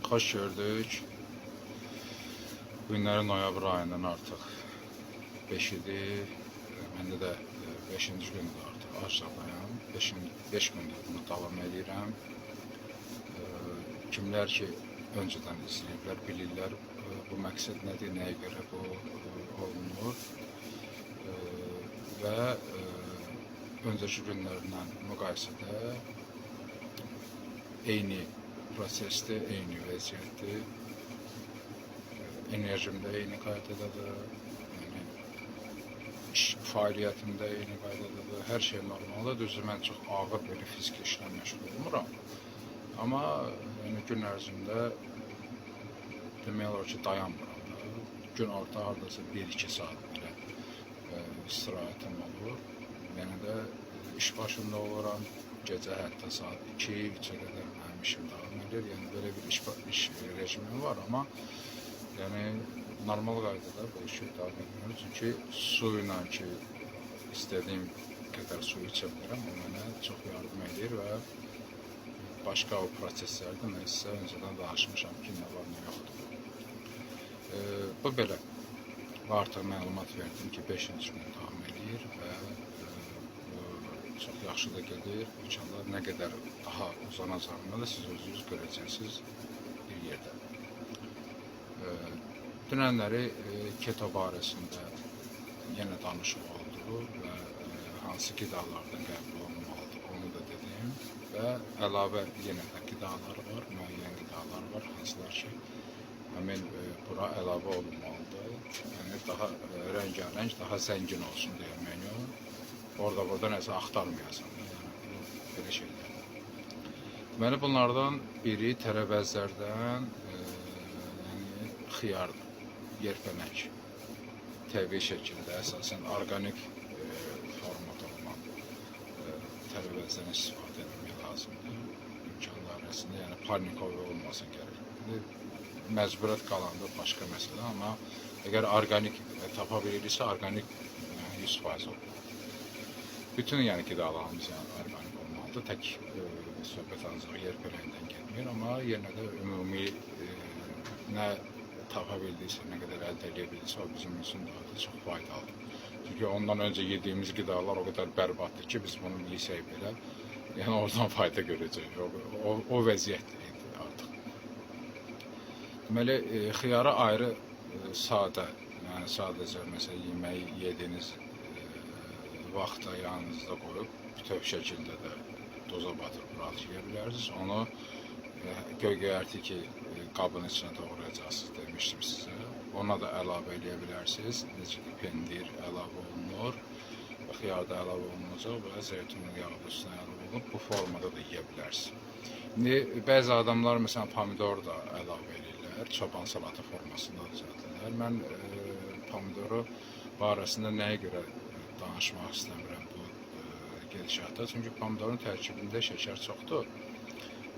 Xoş gördük. Bu günləri noyabr ayının artıq 5-idir. Məndə də 5-ci gündür artıq aclıqdayam. 5 gündür bunu davam edirəm. Kimlər ki öncədən izləyiblər, bilirlər bu məqsəd nədir, nəyə görə bu olunur. Və öncəki günlərlə müqayisədə eyni prosesdir, eyni vəziyyətdir. Enerjim də eyni qaydadadır. Yəni iş fəaliyyətim də eyni qaydadadır. Hər şey normaldır. Düzdür, mən çox ağır belə fiziki işlə məşğul olmuram. Amma yəni gün ərzində demək olar ki, dayanmıram da. Gün orta hardasa 1-2 saat belə istirahətim olur. Yəni də iş başında oluram. Gecə hətta saat 2-3-ə qədər mənim işim davam edir. Yəni belə bir iş rejimim var, amma yəni normal qaydada bu işi davam etmirəm. Çünki su ilə ki istədiyim qədər su içə bilirəm, o mənə çox yardım edir və başqa o proseslərdə mən sizə öncədən danışmışam ki, nə var, nə yoxdur. Bu belə. Artıq məlumat verdim ki, 5-ci gün davam edir və bu çox yaxşı da gedir. İnşallah nə qədər daha uzanacağını da siz özünüz görəcəksiniz bir yerdə. Dünənləri keto barəsində yenə danışıq oldu və hansı qidalardan qəbul olunmalıdır onu da dedim və əlavə yenə də qidalar var, müəyyən qidalar var, hansılar ki həmin bura əlavə olunmalıdır. Yəni daha rəngarəng, daha zəngin olsun deyə menyu. Orada burada nəsə axtarmayasan. Yəni bu belə şeylər. Deməli bunlardan biri tərəvəzlərdən, yəni xiyardır, yerpənək. Təbii şəkildə əsasən orqanik formada olan tərəvəzdən istifadə etmək lazımdır. İmkan dairəsində, yəni parnikovi olmasın gərək. İndi məcburiyyət qalanda başqa məsələ, amma əgər orqanik tapa biliriksə, orqanik yəni 100% olmalıdır. Bütün yəni qidalarımız yəni orqanik olmalıdır. Tək söhbət ancaq yerpələngdən getmir, amma yenə də ümumi nə tapa bildiysə, nə qədər əldə edə bildiysə, o bizim üçün daha da çox faydalıdır. Çünki ondan öncə yediyimiz qidalar o qədər bərbaddır ki, biz bunu yesək belə, yəni oradan fayda görəcəyik. O vəziyyətdir indi artıq. Deməli, xiyarı ayrı sadə, yəni sadəcə məsələn yeməyi yediyiniz vaxtda yanınızda qoyub bütöv şəkildə də doza batırıb rahat yeyə bilərsiniz. Onu göy-göyərti ki, qabın içinə doğrayacaqsınız demişdim sizə. Ona da əlavə eləyə bilərsiniz. Necə ki pendir əlavə olunur, xiyar da əlavə olunacaq və zeytun yağı da üstünə əlavə olunur. Bu formada da yeyə bilərsiniz. İndi bəzi adamlar məsələn pomidor da əlavə eləyirlər, çoban salatı formasında düzəldirlər. Mən pomidoru barəsində nəyə görə danışmaq istəmirəm bu gedişatda? Çünki pomidorun tərkibində şəkər çoxdur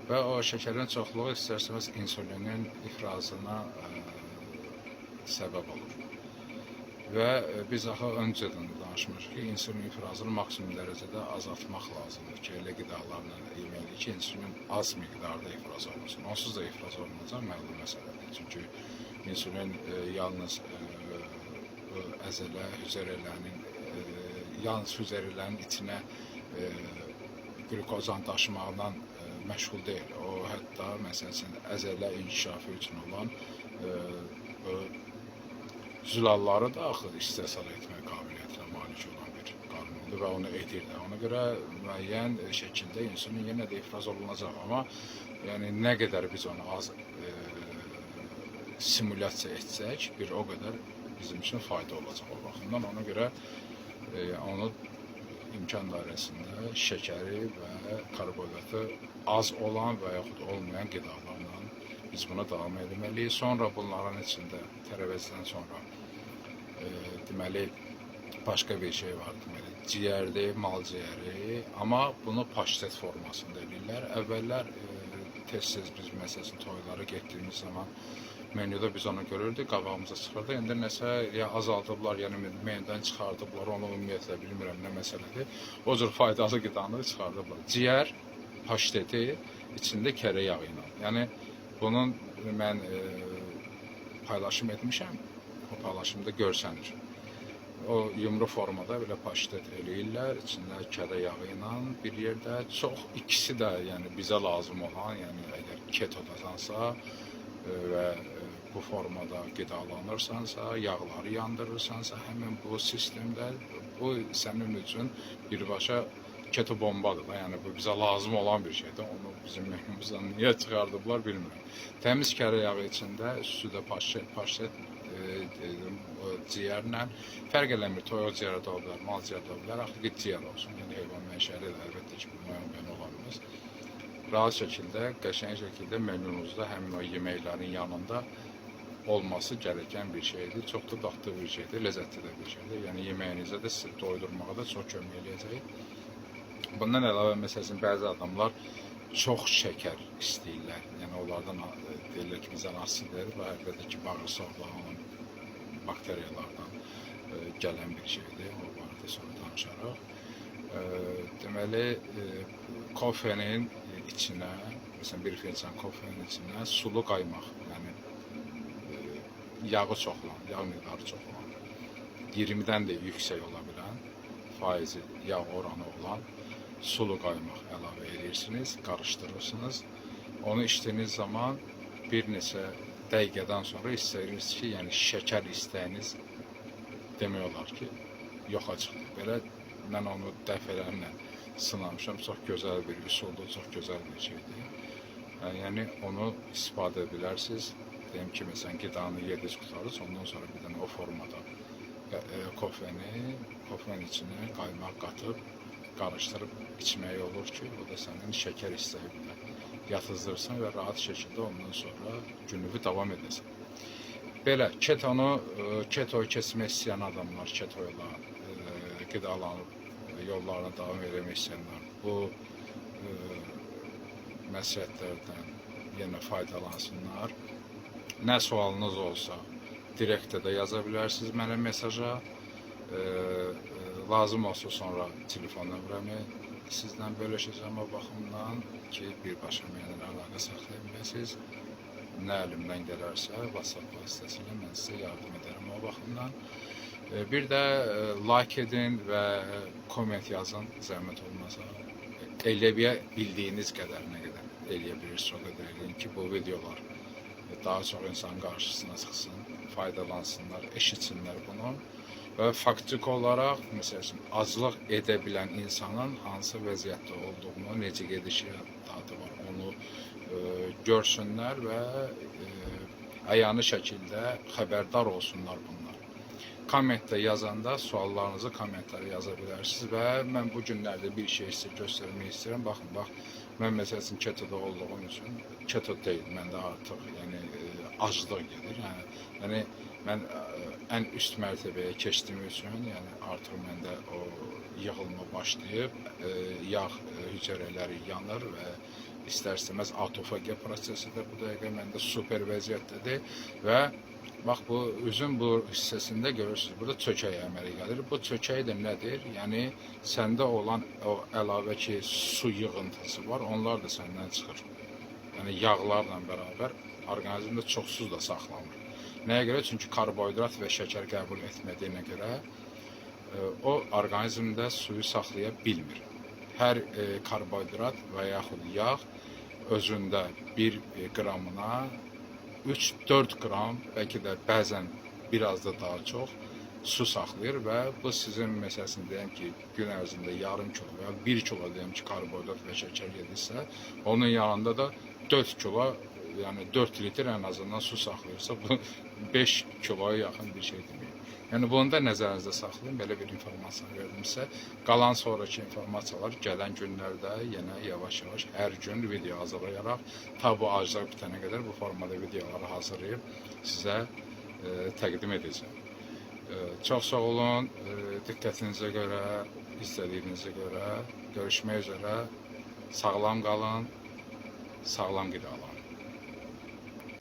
və o şəkərin çoxluğu istər-istəməz insulinin ifrazına səbəb olur. Və biz axı öncədən də danışmışıq ki, insulin ifrazını maksimum dərəcədə azaltmaq lazımdır ki, elə qidalarla yeməkdir ki, insulin az miqdarda ifraz olunsun. Onsuz da ifraz olunacaq məlum məsələdir. Çünki insulin yalnız əzələ hüceyrələrinin, yalnız hüceyrələrin içinə qlükozanı daşımaqla məşğul deyil. O hətta məsəl üçün əzələ inkişafı üçün olan zülalları da axı istehsal etmək qabiliyyətinə malik olan bir qanundur və onu edir də. Ona görə müəyyən şəkildə insulin yenə də ifraz olunacaq, amma yəni nə qədər biz onu az simulyasiya etsək, bir o qədər bizim üçün fayda olacaq o baxımdan. Ona görə onu imkan dairəsində şəkəri və karbohidratı az olan və yaxud olmayan qidalarla biz buna davam etməliyik. Sonra bunların içində tərəvəzdən sonra deməli başqa bir şey var, deməli ciyərdir, mal ciyəri, amma bunu paştet formasında eləyirlər. Əvvəllər tez-tez biz məsəl üçün toylara getdiyimiz zaman menyuda biz onu görürdük, qabağımıza çıxırdı. İndi nəsə ya azaldıblar, yəni menyudan çıxardıblar, onu ümumiyyətlə bilmirəm nə məsələdir. O cür faydalı qidanı çıxardıblar. Ciyər paşteti içində kərə yağı ilə. Yəni Bunun mən paylaşım etmişəm. O paylaşımda görsənir. O yumru formada belə paştet eləyirlər, içində kərə yağı ilə bir yerdə. Çox ikisi də, yəni bizə lazım olan, yəni əgər ketodasansa və bu formada qidalanırsansa, yağları yandırırsansa, həmin bu sistemdə bu sənin üçün birbaşa keto bombadır da. Yəni bu bizə lazım olan bir şeydir. Onu bizim menümüzdən niyə çıxardıblar bilmirəm. Təmiz kərə yağı içində, üstü də paşet ciyərlə fərq eləmir. Toyuq ciyəri də ola bilər, mal ciyəri də ola bilər. Axır ki, ciyər olsun. Yəni heyvan mənşəli də əlbəttə ki, bu müəyyən ola bilməz. Rahat şəkildə, qəşəng şəkildə menünuzda həmin o yeməklərin yanında olması gərəkən bir şeydir. Çox da dadlı bir şeydir, ləzzətli də bir şeydir. Yəni yeməyinizə də sizi doydurmağa da çox kömək eləyəcək. Bundan əlavə, məsəl üçün, bəzi adamlar çox şəkər istəyirlər. Yəni onlardan deyirlər ki, bizdən asiddir və əlbəttə ki, bağırsaqda olan bakteriyalardan gələn bir şeydir. O barədə sonra danışarıq. Deməli, kofenin içinə, məsələn, bir fincan kofenin içinə sulu qaymaq, yəni yağı çox olan, yağ miqdarı çox olan, 20-dən də yüksək ola bilən faizi yağ oranı olan sulu qaymaq əlavə edirsiniz, qarışdırırsınız. Onu içdiyiniz zaman bir neçə dəqiqədən sonra hiss edirsiniz ki, yəni şəkər istəyiniz demək olar ki, yoxa çıxdı. Belə mən onu dəfələrlə sınamışam. Çox gözəl bir üsuldur, çox gözəl bir şeydir. Yəni onu istifadə edə bilərsiniz. Deyim ki, məsələn, qidanı yediniz, qurtarırsınız, ondan sonra bir dənə o formada kofeni, kofenin içinə qaymaq qatıb, qarışdırıb içmək olur ki, o da sənin şəkər istəyini də yatızdırsın və rahat şəkildə ondan sonra gününü davam edəsən. Belə ketonu, ketoyu keçmək istəyən adamlar, keto ilə qidalanıb yollarına davam etmək istəyənlər bu məsləhətlərdən yenə faydalansınlar. Nə sualınız olsa direktə də yaza bilərsiniz mənə mesaja. Lazım olsa sonra telefon nömrəmi sizdən bölüşəcəm o baxımdan ki, birbaşa mənimlə əlaqə saxlaya biləsiniz. Nə əlimdən gələrsə WhatsApp vasitəsilə mən sizə yardım edərəm o baxımdan. Bir də like edin və komment yazın, zəhmət olmasa. Eləyə bildiyiniz qədər, nə qədər eləyə bilirsiniz, o qədər eləyin ki, bu videolar daha çox insan qarşısına çıxsın, faydalansınlar, eşitsinlər bunu. Və faktiki olaraq, məsəl üçün, aclıq edə bilən insanın hansı vəziyyətdə olduğunu, necə gedişatı var, onu görsünlər və əyani şəkildə xəbərdar olsunlar bunlar. Kommentdə yazanda suallarınızı kommentlərə yaza bilərsiniz və mən bu günlərdə bir şey sizə göstərmək istəyirəm. Baxın, bax, mən məsəl üçün ketoda olduğum üçün, keto deyil, məndə artıq, yəni aclıq gedir. Yəni mən ən üst mərtəbəyə keçdiyim üçün, yəni artıq məndə o yığılma başlayıb, yağ hüceyrələri yanır və istər-istəməz autofagiya prosesi də bu dəqiqə məndə super vəziyyətdədir və bax bu üzün bu hissəsində görürsünüz, burada çökək əmələ gəlir. Bu çökək də nədir? Yəni səndə olan o əlavə ki, su yığıntısı var, onlar da səndən çıxır. Yəni yağlarla bərabər orqanizmdə çox su da saxlanır. Nəyə görə? Çünki karbohidrat və şəkər qəbul etmədiyinə görə o orqanizmdə suyu saxlaya bilmir. Hər karbohidrat və yaxud yağ özündə 1 qramına 3-4 qram, bəlkə də bəzən biraz da daha çox su saxlayır və bu sizin məsələn deyəm ki, gün ərzində yarım kilo və ya 1 kilo deyəm ki, karbohidrat və şəkər yedirsə, onun yanında da 4 kilo, yəni 4 litr ən azından su saxlayırsa, bu 5 kiloya yaxın bir şey deməkdir. Yəni bunu da nəzərinizdə saxlayın. Belə bir informasiya verdim sizə. Qalan sonraki informasiyalar gələn günlərdə yenə yavaş-yavaş hər gün video hazırlayaraq ta bu aclıq bitənə qədər bu formada videoları hazırlayıb sizə təqdim edəcəm. Çox sağ olun. Diqqətinizə görə, izlədiyinizə görə görüşmək üzrə. Sağlam qalın, sağlam qidalanın.